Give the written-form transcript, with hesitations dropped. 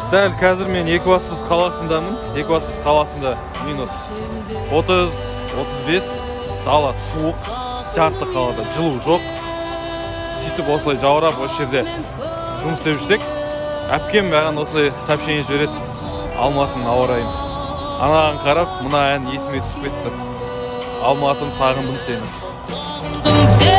Дәл қазір мен Екібастұз қаласындамын. Екібастұз қаласында минус 30-35, дала суық, жарты қалада жылу жоқ. Сөйтіп осылай жаурап осы жерде жұмыс істеп жүрсек, әпкем маған осылай сообщение жібереді Алматының ауа райын. Анаған қарап, мына ән есіме түсіп кетті. Алматым, сағындым сені.